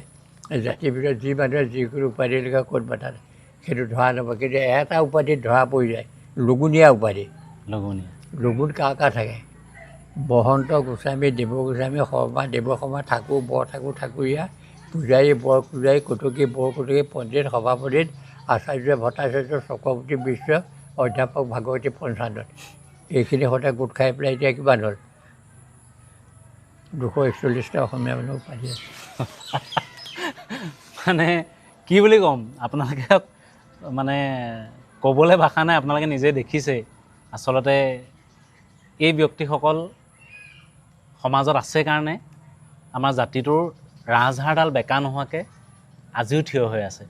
জাতিৰ ভিতৰত যি মানুহে যিকোনো উপাধি লিখে ক'ত বাধা নাই, সেইটো ধৰা নপৰে। কিন্তু এটা উপাধিত ধৰা পৰি যায়, লগুণীয়া উপাধি। লগুণীয়া। লগুণ কাৰ কাৰ থাকে? বসন্ত গোস্বামী, দেৱ গোস্বামী, শৰ্মা, দেৱশৰ্মা, ঠাকুৰ, বৰ ঠাকুৰ, ঠাকুৰীয়া, পূজাৰী, বৰ পূজাৰী, কটকী, বৰ কটকী, পণ্ডিত, সভাপতি, আচাৰ্য, ভট্টাচাৰ্য, চক্ৰৱৰ্তী, বিশ্ব, অধ্যাপক, ভাগৱতী, পঞ্চানন। এইখিনি সদায় গোট খাই পেলাই এতিয়া কিমান হ'ল? 241টা অসমীয়া মানুহৰ উপাধি আছে। মানে কি বুলি ক'ম আপোনালোকে, মানে ক'বলৈ ভাষা নাই, আপোনালোকে নিজে দেখিছে। আচলতে এই ব্যক্তিসকল সমাজত আছে কাৰণে আমাৰ জাতিটোৰ ৰাজহাড়ডাল বেকা নোহোৱাকৈ আজিও থিয় হৈ আছে।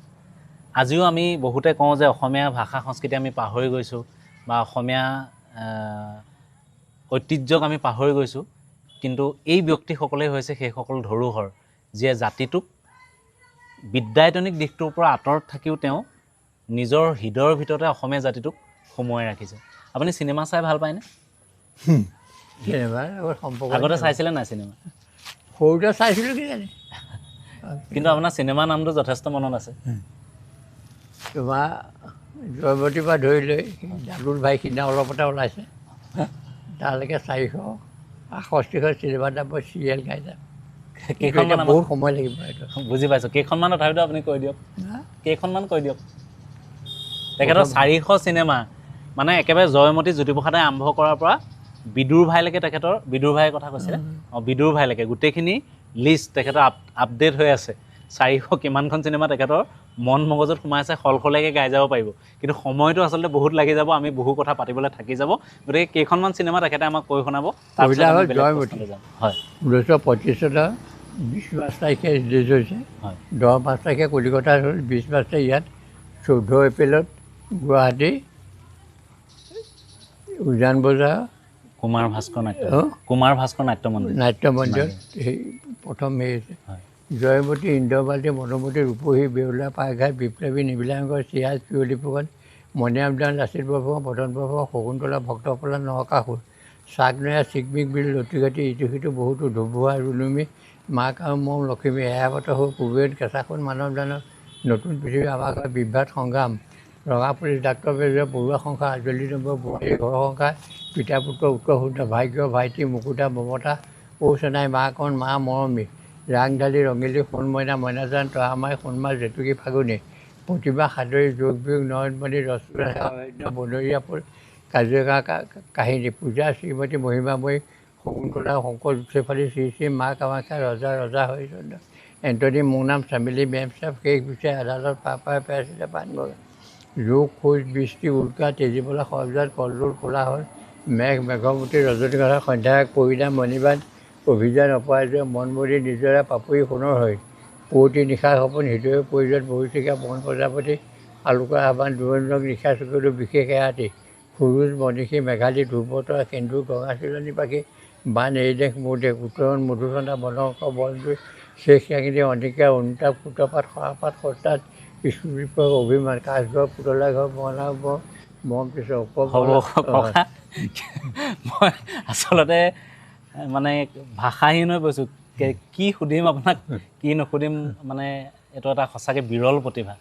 আজিও আমি বহুতে কওঁ যে অসমীয়া ভাষা সংস্কৃতি আমি পাহৰি গৈছোঁ বা অসমীয়া ঐতিহ্যক আমি পাহৰি গৈছোঁ, কিন্তু এই ব্যক্তিসকলেই হৈছে সেইসকল ধৰোহৰ যিয়ে জাতিটোক বিদ্যায়তনিক দিশটোৰ পৰা আঁতৰত থাকিও তেওঁ নিজৰ হৃদয়ৰ ভিতৰতে অসমীয়া জাতিটোক সোমোৱাই ৰাখিছে। আপুনি চিনেমা চাই ভাল পায়নে? চিনেমাৰ লগত সম্পৰ্ক আগতে নাই। চাইছিলে নাই চিনেমা? সৰুতে চাইছিলোঁ কিজানি। কিন্তু আপোনাৰ চিনেমা নামটো যথেষ্ট মনত আছে। তোমাৰ জয়মতীৰ পৰা ধৰি লৈ দাদুল ভাই সিদিনা অলপতে ওলাইছে, তালৈকে 468খন চিনেমাৰ নাম মই চিৰিয়েল গাই যাম। কেইখনমান এতিয়া বহুত সময় লাগিব এইটো। বুজি পাইছোঁ। কেইখনমান তথাপিতো আপুনি কৈ দিয়ক। হা? কেইখনমান কৈ দিয়ক। তেখেতৰ 400 চিনেমা, মানে একেবাৰে জয়মতী জ্যোতিপ্ৰসাদে আৰম্ভ কৰাৰ পৰা বিদুৰ ভাইলৈকে, তেখেতৰ বিদুৰ ভাইৰ কথা কৈছিলে, বিদুৰ ভাইলৈকে গোটেইখিনি লিষ্ট তেখেতৰ আপডেট হৈ আছে। 400 কিমানখন চিনেমা তেখেতৰ মন মগজুত সোমাই আছে, সলসলীয়াকৈ গাই যাব পাৰিব। কিন্তু সময়টো আচলতে বহুত লাগি যাব, আমি বহু কথা পাতিবলৈ থাকি যাব। গতিকে কেইখনমান চিনেমা তেখেতে আমাক কৈ শুনাব, তাৰপিছত কবিতা আমি হ'ল বেলেগ জয়মতী। প্ৰশ্নলৈ যাম। হয়। 1935 চনৰ 20 মাৰ্চ তাৰিখে ৰিলিজ হৈছে। 10 মাৰ্চ তাৰিখে কলিকতাত হ'ল, 20 মাৰ্চ তাৰিখে ইয়াত, 14 এপ্ৰিলত গুৱাহাটী উজান বজাৰ কুমাৰ ভাস্কৰ নাট্য অ? কুমাৰ ভাস্কৰ নাট্য মন্দিৰ। নাট্য মন্দিৰত সেই প্ৰথম হেৰি হৈছে। জয়মতী, ইন্দ্ৰমালতী, মধুমতী, ৰূপহী, বেউলা, পাইঘাট, বিপ্লৱী, নিবিলাংকৰ, চিৰাজ, পিয়লি ফুকন, মণিৰাম দেৱান, লাচিত বৰফুকন, বদন বৰফুকন, শকুন্তলা, ভক্তপলা, নৰকাসুৰ, চাকনৈয়া, চিকমিক বিল, লতিঘাটি, ইটো সিটো বহুতো, ধুবুহা, ৰুণুমী, মাক আৰু মম লখিমী এয়াবত হৈ কুবেৰ কেঁচাখোন মানৱ দানৱ নতুন পৃথিৱী আমাৰ ঘৰ বিভ্ৰাট সংগ্ৰাম ৰঙাপুলি ডাক্তৰ বেজৰ বৰুৱা সংসাৰ আজলি নম্বৰ বোৱাৰী ঘৰ সংসাৰ পিতা পুত্ৰ উত্তৰ শুদ্ধ ভাগ্য ভাইটি মুকুতা মমতা ঔচনাই মা কণ মা মৰমী ৰাংঢালি ৰঙিলী সোণমইনা মইনাজান তৰামাই সোণমা জেতুকী ফাগুনী প্ৰতিভা সাদৰী যোগ বিয়োগ নয়নমণি ৰসগোল্লা বনৰীয়া ফুল কাজিৰঙা কাহিনী পূজা শ্ৰীমতী মহিমাময়ী শকুন্তলা শংকৰ শেফালী শ্ৰী শ্ৰী মা কামাখ্যা ৰজা ৰজা হৰিচন্দ্ৰ এণ্টনী মোৰ নাম চামেলি মেম চাহ শেষ বিচাৰ আদালত পাপাই পাইছিলে পাণগড় যোগ খোজ বৃষ্টি উল্কা তেজীমলা সৰজাত কল্লোল কোলাহল মেঘ মেঘমতী ৰজনীগন্ধা সন্ধ্যা কইনা মণিবান অভিযান অপৰাজয় মনমণি নিজৰা পাপৰি সোণৰ হৈ পুৱতি নিশা সপোন হৃদয়ৰ প্ৰয়োজন বহুচিকা বন প্ৰজাপতি আলোকৰ আহ্বান দুৰঞ্জক নিশা চকুলো বিশেষ এৰাতি সুৰুজ মনীষী মেঘালী ধ্ৰুৱতৰা সেন্দুৰ গঙা চিলনী পাখি বান এই দেশ মোৰ দেশ উত্তৰণ মধুচন্দা বনংশ বনজুই শেষ ৰাগিনী অনিকা অনুতাপ সূত্ৰপাত সৰাপাত সস্তাত স্মৃতি অভিমান কাচঘৰ পুতলা ঘৰ বনাব মম পিছত মই আচলতে মানে ভাষাহীন হৈ গৈছোঁ, কি সুধিম আপোনাক কি নুসুধিম। মানে এইটো এটা সঁচাকৈ বিৰল প্ৰতিভা,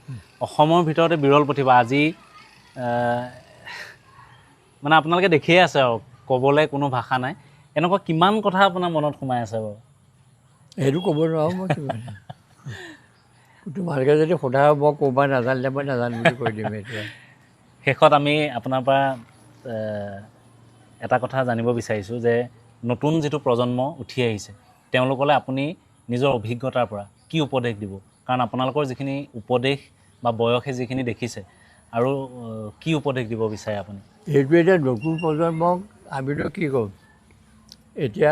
অসমৰ ভিতৰতে বিৰল প্ৰতিভা। আজি মানে আপোনালোকে দেখিয়ে আছে আৰু ক'বলৈ কোনো ভাষা নাই। এনেকুৱা কিমান কথা আপোনাৰ মনত সোমাই আছে বাৰু? সেইটো ক'ব নোৱাৰোঁ মই। তোমালোকে যদি সোধা মই ক'ব নাজানিলে মই নাজানো বুলি কৈ দিম। এতিয়া শেষত আমি আপোনাৰ পৰা এটা কথা জানিব বিচাৰিছোঁ যে নতুন যিটো প্ৰজন্ম উঠি আহিছে তেওঁলোকলৈ আপুনি নিজৰ অভিজ্ঞতাৰ পৰা কি উপদেশ দিব? কাৰণ আপোনালোকৰ যিখিনি উপদেশ বা বয়সে যিখিনি দেখিছে আৰু কি উপদেশ দিব বিচাৰে আপুনি? সেইটো এতিয়া নতুন প্ৰজন্মক আমিতো কি ক'ম, এতিয়া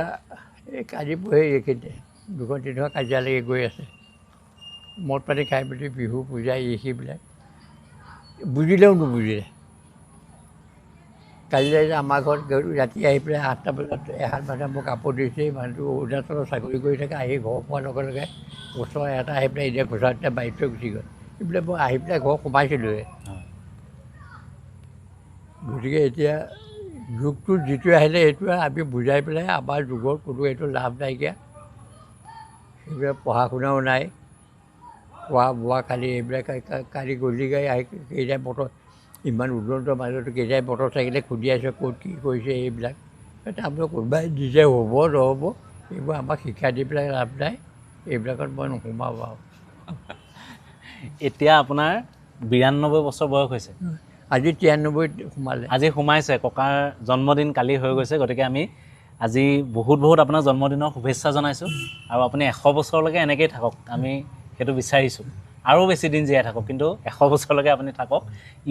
এই কাজি পঢ়ি এইখিনিতে দুখন তিনিখন কাজিয়া লাগি গৈ আছে, মদ পানী খাই মেলি বিহু পূজা এই সেইবিলাক বুজিলেও নুবুজিলে। কালি আমাৰ ঘৰত ৰাতি আহি পেলাই 8টা বজাত এহাত মানুহে মোক কাপোৰ দিছে, মানুহটো অৰুণাচলত চাকৰি কৰি থাকে, আহি ঘৰ পোৱাৰ লগে লগে ওচৰৰ এটা আহি পেলাই এতিয়া ঘোচা বাৰীত থৈ গুচি গ'ল। এইবিলাক মই আহি পেলাই ঘৰ সোমাইছিলোঁহে। গতিকে এতিয়া যুগটো যিটো আহিলে সেইটো আমি বুজাই পেলাই আমাৰ যুগৰ কোনো এইটো লাভ নাইকিয়া, সেইবিলাক পঢ়া শুনাও নাই, খোৱা বোৱা খালি এইবিলাক কালি গলি গাড়ী আহি কেইটাই মটৰ ইমান উদন্তৰ মাজতো কেইটাই মটৰ চাইকেলে খুন্দিয়াইছে, ক'ত কি কৰিছে এইবিলাক। তাৰপিছত কোনোবাই নিজে হ'ব নহ'ব এইবোৰ আমাক শিক্ষা দি পেলাই লাভ নাই, এইবিলাকত মই নোসোমাওঁ আৰু। এতিয়া আপোনাৰ 92 বছৰ বয়স হৈছে, আজি 93 সোমালে, আজি সোমাইছে। ককাৰ জন্মদিন কালি হৈ গৈছে, গতিকে আমি আজি বহুত বহুত আপোনাৰ জন্মদিনৰ শুভেচ্ছা জনাইছোঁ। আৰু আপুনি 100 বছৰলৈকে এনেকৈয়ে থাকক, আমি সেইটো বিচাৰিছোঁ। আৰু বেছি দিন জীয়াই থাকক, কিন্তু 100 বছৰলৈকে আপুনি থাকক।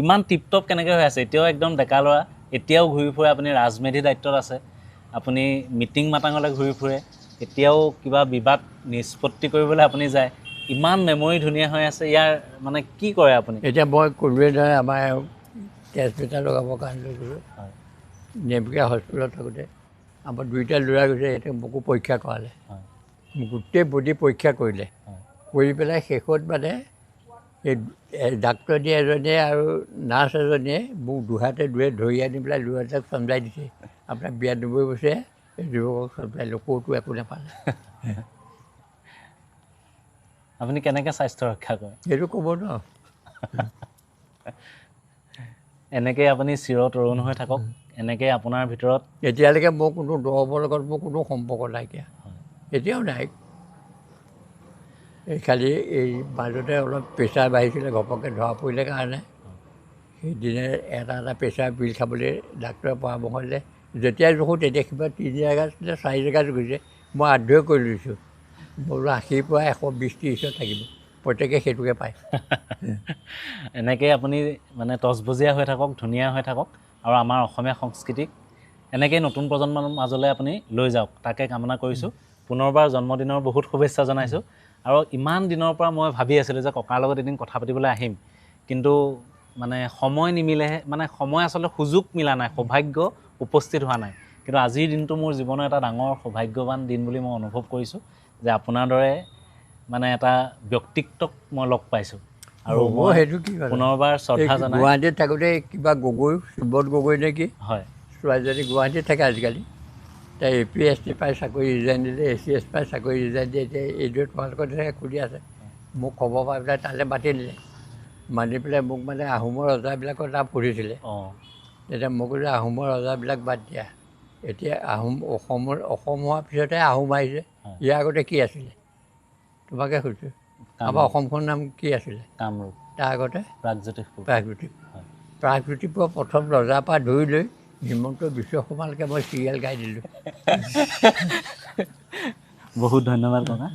ইমান টিপটপ কেনেকৈ হৈ আছে, এতিয়াও একদম ডেকা ল'ৰা, এতিয়াও ঘূৰি ফুৰে, আপুনি ৰাজমেধি দায়িত্বত আছে, আপুনি মিটিং মাটাঙলৈ ঘূৰি ফুৰে, এতিয়াও কিবা বিবাদ নিষ্পত্তি কৰিবলৈ আপুনি যায়। ইমান মেমৰি ধুনীয়া হৈ আছে, ইয়াৰ মানে কি কৰে আপুনি? এতিয়া মই ক'লোৱে নহয়, আমাৰ তেজমিটাৰ লগাবৰ কাৰণে লৈ গৈছোঁ নেমকেয়াৰ হস্পিটেলত থাকোঁতে আমাৰ দুইটা ল'ৰা গৈছে, এতিয়া মোকো পৰীক্ষা কৰালে, মোক গোটেই বডি পৰীক্ষা কৰিলে, কৰি পেলাই শেষত মানে এই ডাক্তৰণী এজনীয়ে আৰু নাৰ্ছ এজনীয়ে মোক দুহাতে দুৱে ধৰি আনি পেলাই ল'ৰাটাক চমজাই দিছে, আপোনাক 92 বছৰীয়া এই যুৱকক চমজাই লওক, ক'তো একো নাপালে। আপুনি কেনেকৈ স্বাস্থ্য ৰক্ষা কৰে সেইটো ক'ব নোৱাৰোঁ। এনেকৈ আপুনি চিৰ তৰুণ হৈ থাকক, এনেকৈ আপোনাৰ ভিতৰত। এতিয়ালৈকে মোৰ কোনো দৰৱৰ লগত মোৰ কোনো সম্পৰ্ক নাইকিয়া, এতিয়াও নাই। এই খালি এই মাজতে অলপ প্ৰেছাৰ বাঢ়িছিলে, ঘপককৈ ধৰা পৰিলে কাৰণে সেইদিনা এটা এটা প্ৰেছাৰ পিল খাবলৈ ডাক্তৰে পৰামৰ্শ দিলে। যেতিয়াই জোখোঁ তেতিয়া কিবা 3 জেগাত নে 4 জেগাত গৈছে, মই আধুৱে কৰি লৈছোঁ, মোৰ 80 পৰা 120-30ত থাকিব, প্ৰত্যেকে সেইটোকে পায়। এনেকৈ আপুনি মানে তজবজীয়া হৈ থাকক, ধুনীয়া হৈ থাকক, আৰু আমাৰ অসমীয়া সংস্কৃতিক এনেকৈ নতুন প্ৰজন্মৰ মাজলৈ আপুনি লৈ যাওক, তাকে কামনা কৰিছোঁ। পুনৰবাৰ জন্মদিনৰ বহুত শুভেচ্ছা জনাইছোঁ। আৰু ইমান দিনৰ পৰা মই ভাবি আছিলোঁ যে ককাৰ লগত এদিন কথা পাতিবলৈ আহিম, কিন্তু মানে সময় নিমিলেহে, মানে সময় আচলতে সুযোগ মিলা নাই, সৌভাগ্য উপস্থিত হোৱা নাই। কিন্তু আজিৰ দিনটো মোৰ জীৱনৰ এটা ডাঙৰ সৌভাগ্যৱান দিন বুলি মই অনুভৱ কৰিছোঁ যে আপোনাৰ দৰে মানে এটা ব্যক্তিত্বক মই লগ পাইছোঁ। আৰু মই সেইটো কি পুনৰবাৰ শ্ৰদ্ধা জনাই গুৱাহাটীত থাকোঁতে কিবা গগৈ, সুবোধ গগৈ নে কি, হয়, ছোৱালীজনী গুৱাহাটীত থাকে আজিকালি, এতিয়া এ পি এছ চি পাই চাকৰি ৰিজাইন দিলে, এ চি এছ পাই চাকৰি ৰিজাইন দিয়ে, এতিয়া এইটোৱে তোমালোকৰ চাগে খুলি আছে। মোক খবৰ পাই পেলাই তালৈ মাতি দিলে, মাতি পেলাই মোক মানে আহোমৰ ৰজাবিলাকৰ নাম সুধিছিলে। তেতিয়া মই ক'লোঁ আহোমৰ ৰজাবিলাক বাদ দিয়া, এতিয়া আহোম অসমৰ অসম হোৱাৰ পিছতহে আহোম আহিছে, ইয়াৰ আগতে কি আছিলে তোমাকে সুধিছোঁ। আমাৰ অসমখনৰ নাম কি আছিলে? কামৰূপ। তাৰ আগতে প্ৰাগজ্যোতিষপুৰ। প্ৰাগজ্যোতিষপুৰ। প্ৰাগজ্যোতিষপুৰৰ প্ৰথম ৰজাৰ পৰা ধৰি লৈ হিমন্ত বিশ্ব শৰ্মালৈকে মই চিৰিয়েল গাই দিলোঁ। বহুত ধন্যবাদ ককা।